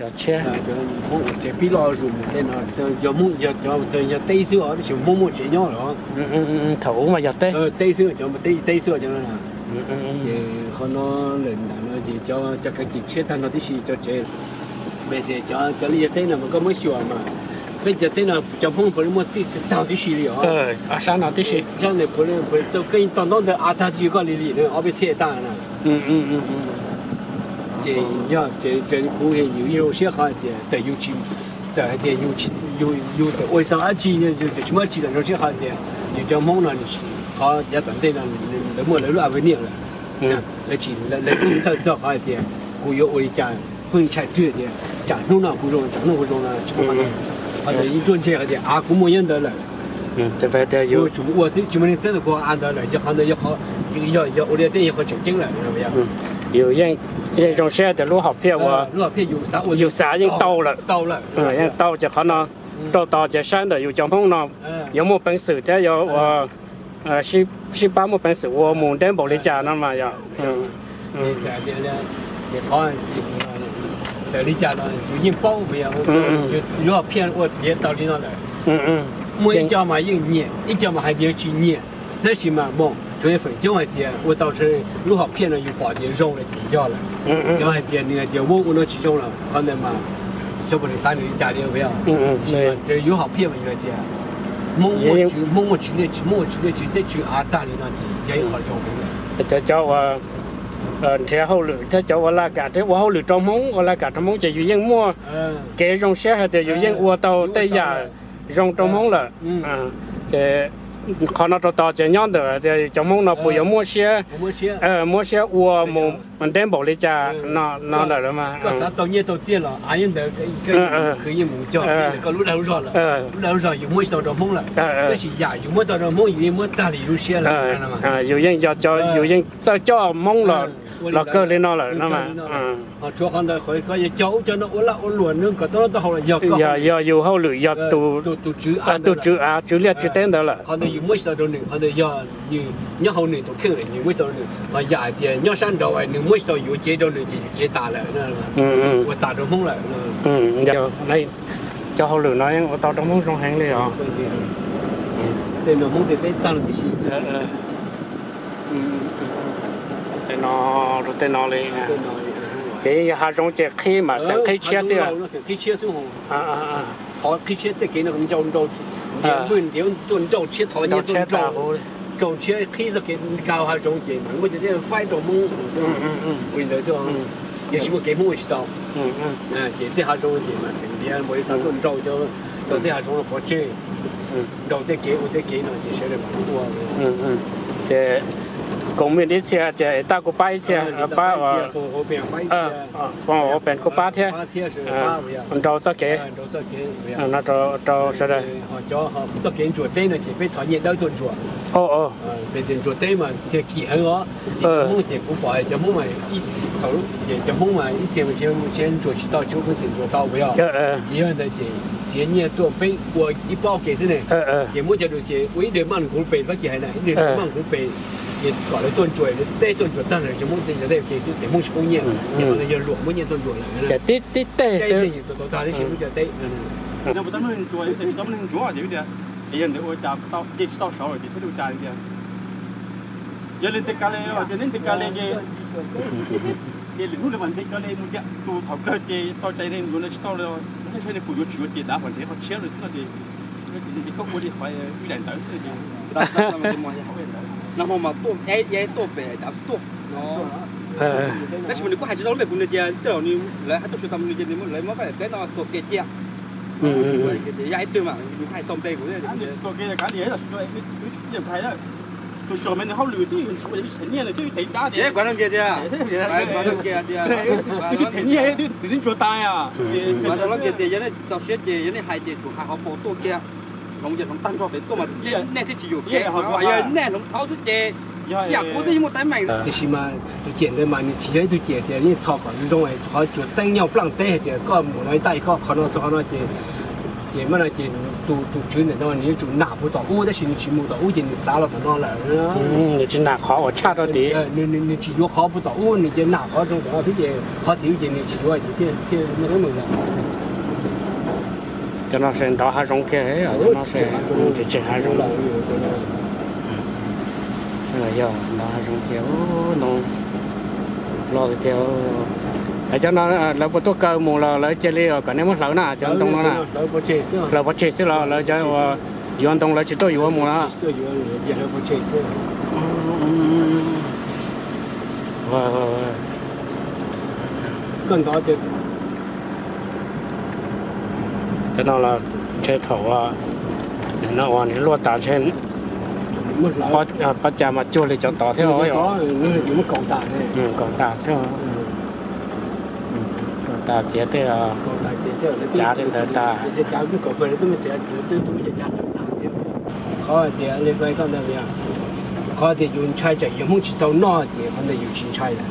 Cov tsheb, cov Hmoob ua tsev pib loj zuj zus tej no, yog Hmoob yog cov yog teb xwb os, tab sis Hmoob muaj tsev nyob lawm. Thaum ub mas yog teb, teb xwb, cov teb xwb cov no. Ces qhov no lawm ntawm no ces cov cov kav cim tshiab tag no tib si cov tsev. Peb tias cov cov li yog teb no mas koj muab xyuas mas, peb cov teb no cov Hmoob puav leej muaj txij tag tib si li os. Sab no tib si, sab no puav leej puav leej koj yeej tog ntaub ntawv av tag tib si koj li li ob peb txhiab tag na. Ces yog ces kuv yus zoo siab qhov tias txawm yus tsis, txawm hais tias yus txawm ua tau dab tsi, yus txawm tsis muaj dab tsi los zoo siab qhov tias yus cov Hmoob no qhov yav tom ntej no lawv muaj lawv lub avernias lawm. Lawv tsis, lawv tsis txhawj txog qhov hais tias kuv yuav ua li cas, pheej ntshai twg tias tsam hnub no kuv zoo, tsam hnub kuv zoo no tsis muaj qhov ntawd. Qhov ntawd yeej ruaj ntseg hais tias av kuv muaj nyob ntawd lawm. Kuv tsuas mus ua xwb, tsis muaj neeg txeeb tau kuv av ntawd lawm, yog qhov ntawd yog, yog ua li tej yog qhov tseem ceeb lawm. Yus yeej, yeej zoo siab tias lub hom phiaj uas yus xav yeej tau lawm, yeej tau ces qhov no rau tod ces saib ntawm yus cov Hmoob no yuav muaj peev xwm thiab yuav ua sib pab muaj peev xwm ua mus deb npaum li cas no mas yog. Txawm li cas los yus yeej paub, lub hom phiaj ua tiav tau li no lawm. Muaj ib co mas yeej nyiam, ib co mas hais tias tsis nyiam, tab sis mas mus tsuav feem coob hais tias ua tau lub hom phiaj no yus pom tias zoo lawm ces yog lawm. Cov hais tias nws hais tias ua ua no tsis zoo lawm, qhov ntawd mas xyov puas nws xav nws li cas li. Yus hom phiaj mas yus hais tias Hmoob muaj tswv, Hmoob muaj tswv, Hmoob ua tswv, teb tswv av tag li no ces yog ib qho zoo heev lawm. Cov, cov uas nrhiav hauj lwm thiab cov ua laj kam thiab ua hauj lwm rau Hmoob, ua laj kam rau Hmoob ces yus yeej muaj kev zoo siab hais tias yus yeej ua tau tej yam zoo rau Hmoob lawm. Ces qhov no rau tod ces nyob ntawm tias cov Hmoob no puas yuav muab siab, muab siab ua mus deb npaum li cas no lawm mas. Tab sis yam yus muab tau rau Hmoob yus yeej muab tag li lub siab lawm. Yus yeej yog, yus yeej txawj coj Hmoob los kawg li no lawm no mas. Ho tshuav qhov ntawd, koj yuav cog ub cog no ua laj ua luam nws kom tau noj tau haus los yog, yog yus hauj lwm, yog tus tswv av tswv liaj tswv teb ntawd lawm. Qhov ntawd yus muab tsis tau rau nws, qhov ntawd yog nws nyob hauv nws tus kheej lawm, yus muab tsis tau rau nws. Ho yam hais tias nyob sab nraud nws muab tsis tau yus cev rau nws ces yus cev tas lawm, ua tas rau Hmoob lawm. Cov hauj lwm no yeej ua tau rau Hmoob zoo heev li os. Tej no Hmoob tej teb tag tib si. Tej no, rau tej no li. Ces yog hav zoov ces qhib mas xeem qhib tshiab xwb. Thov qhib tshiab tej kev no ncau nrau, ntiav npwj ntiav tuaj nrau tshiab, thov nyiaj tuaj nrau, nrau tshiab qhib txoj kev nkaus hav zoov ces mas muaj cov teb faib rau Hmoob ua li ntawd xwb. Yog tsis muaj kev Hmoob ua tsis tau. Ces tej hav zoov ces mas xeem ntiav npaum li xav tuaj nrau cov, cov tej hav zoov no pov tseg, nrau tej kev ua tej kev no ces sawv daws mam ua. Ces koom mej ib txhia ces tab kuv pab ib txhia, pab, foom hauv pes kuv pab thiab, nrau txoj kev no rau sawv daws. Txoj kev ntsuas teb no ces peb thov nyiaj dawb tuaj ntsuas. Peb tias ntsuas teb mas thiaj kim heev os. Hmoob ces kuv pom cov Hmoob mas, thaum ces cov Hmoob mas ib txhia mas tsis ntsuas tsis tau, tsis ua peev xwm ntsuas tau puas yog? Ces yog ntawd ces txiav nyiaj tuaj peb ua ib pob kev xwb ne. Ces muab cov duas xias ua ib daim maj nkuv pes, Vab Kiv hais na, ib daim maj nkuv pes, ces kom lawv tuaj ntsuas, lawv teb tuaj ntsuas tag lawm ces Hmoob teb cov teb ua ke xwb ces Hmoob tsis pub nyiaj lawm, ces qhov ntawd yog luam muab nyiaj tuaj ntsuas lawm. Ces tib teg xwb. Ntsuas tau tag tib si muab cov teb. Ntsuas tau, yog ntawd ua cas tau, ces tsis tau saud lawm ces thiaj li ua cas tias, yog li ntes kav li, ces neb ntes kav li ces, ces lwm hnub li mas ntes kav li mus tiag, tus thaum kawg ces tau cai li ntsuas no tsis tau li, thiaj saib nws puas yuav tsis yuav ces dav qhov nrhiav qhov tshiab li xwb no ces, ces koj ua li qhov ib daim ntawd xwb ces, no hmo mas tuaj, tuaj pem dav tuaj. Tab sis mas nws kuj hais tsis tau lub npe kuv, nws tias tej zaum nws lawv hais tuaj xyuas tau nws ces nws lawv muab koj daim teb no xua ke cia. Yog ib tug mas nws kuj hais tau npe kuv, tus tso me nws hauj lwm xwb, ua ib txhais nyiaj nws xwb them cab tias, them nyiaj twb ntsuas tas os. Tias yog nej txaus siab ces yog nej hais ces tsuas hais hauv paus tuaj kiag, hloov ces hloov tag nrho pem tuaj mas nej thiaj tsis yuam kev, yog nej hloov thaub xwb ces yam kuv xwb yeej muaj teeb meem. Tiam sis mas tus ciam ntawd mas nws tsis yog ib tug ciam tias yeej txhos kom zoo zoo, qhov tsuas teeb nyoj plaaj teb hais tias koj mus no ib tag koj qhov no txog qhov no ces Ces mas no ces tus tus tswv ntawm no nws yuav tsum nam puag tom ub tab sis nws tsis mus tom ub ces nws txav los tom no lawm. Nws tsis nam qhov uas tshaj rau tid. Nws tsis yuav qhov puag tom ub, nws cia nam qhov rau tom no xwb ces qhov tid ces nws tsis yuav ces thiaj thiaj muaj teeb meem lawm. Cov no se ntov hav zoov kiag, cov no se tseem hav zoov. Yog ntov hav zoov kiag, ntoo loj tiag tiag. Cov no lawv puas tuaj kaw mus los lawv cia li kom nej muab hlawv na, cov ntoo no na? Hlawv pov tseg xwb los lawv cov uas yuav ntoo lawv tsis tuaj yuav mus na? Cov no los ntshe thaum no uas nws luaj tas ntshe pob cas mas cuag li cov tod thiab. Kaum tas xwb. Kaum tas txiav tej, cav tej ntawd tas. Qhov tias li koj ntawd, qhov tias yus ntshai tsam yog Hmoob tsis tau noj ces qhov ntawd yus tsis ntshai lawm.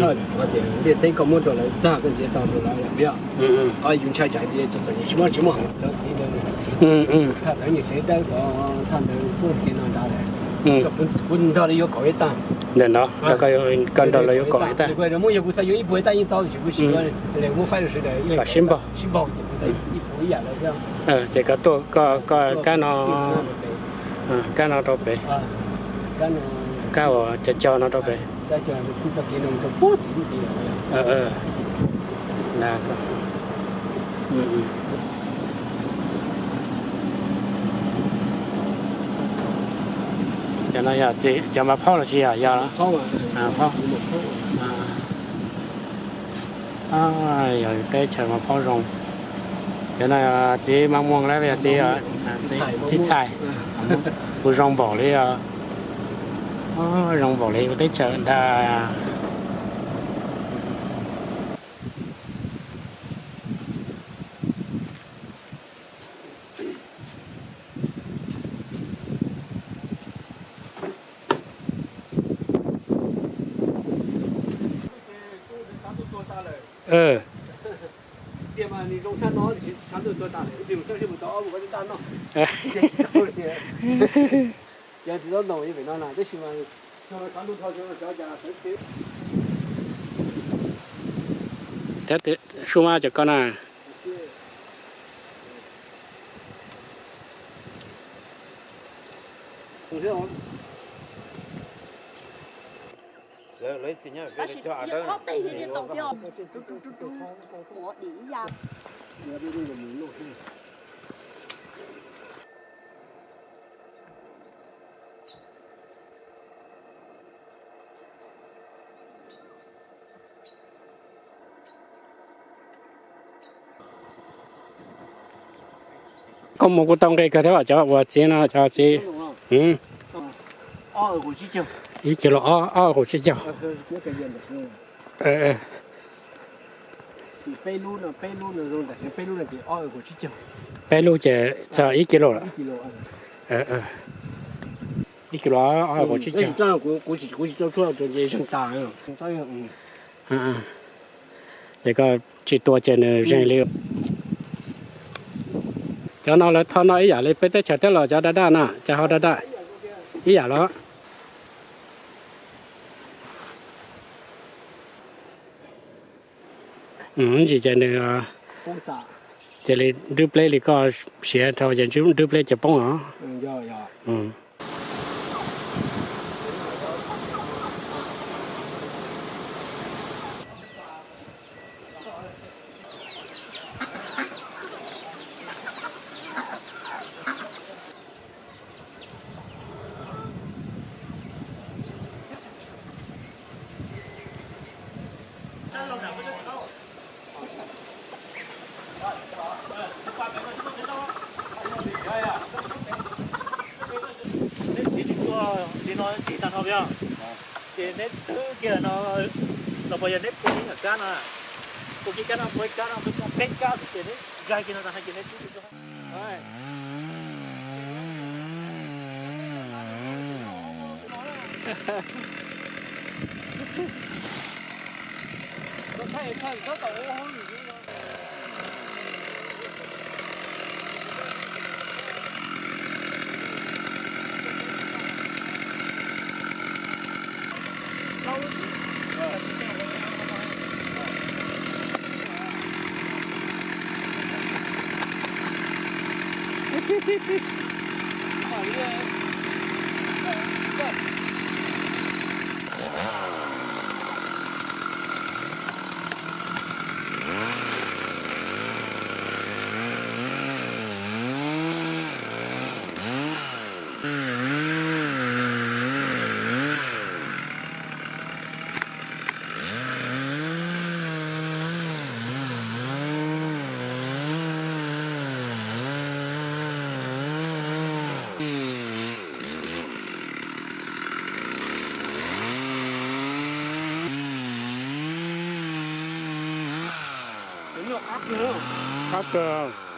Qhov tias ntiaj teb koj muab rau lawv tag koj ntiav tau rau lawv lawm yog. Qhov yus ntshai tsam txom txom nyem tsis muaj tsis muaj cov txiv ntawd. Thaj ntawd nyiam tsev dawb cov thaj ntawd tuaj kiag no nrad lawm. Kuv nrog lawv yuav kaum hecta. Ntawm no koj nrog lawv yuav kaum hecta. Muab yog kuv xav yuav ib puas hecta yeej tau tiam sis kuv tsis yuav, muab faib rau sawv daws kom sib npaug, sib npaug ces kuv ib puas ib yam lawm thiab. Ces koj tuaj koj kab no, kab no rau pem, kab uas cog cog no rau pem. Cov no yog txiv cov mas phaub los tsis yog? Yog, phaub. Yog teb chaws mas phaub zoo. Cov no txiv mas muag lawm, yog txiv, txiv txhais. Kuj zoo npaum li, zoo npaum li ua teb chaws ntag. Thiab su mas cov ko na. Koj mus kuj tau nqi kawg thiab cov uas txiv no, cov txiv. Ib kis los ob, ob kaum tsib caug. Peb lub ces txog ib kis los lawm. Ib kis los ob kaum tsib caug. Es koj tsis tua ces nws zeeg li. Cov no lawv tho noj ib yam li peb teb chaws thiab los cov daj daj na, cov hau daj daj ib yam los. Ntsis ces nws cia li nrwb pleb li koj siav rau ces nrwb pleb ces poob os. Neb txiv tsis tuaj li no tsis tag no yog, ces neb twb kiag no los puas yog neb pua kiag kab no, pua kiag kab no, pua kab no, peb kab xwb ces neb nkag kiag no tag no ces neb twb tsis tuaj. Qab kawg.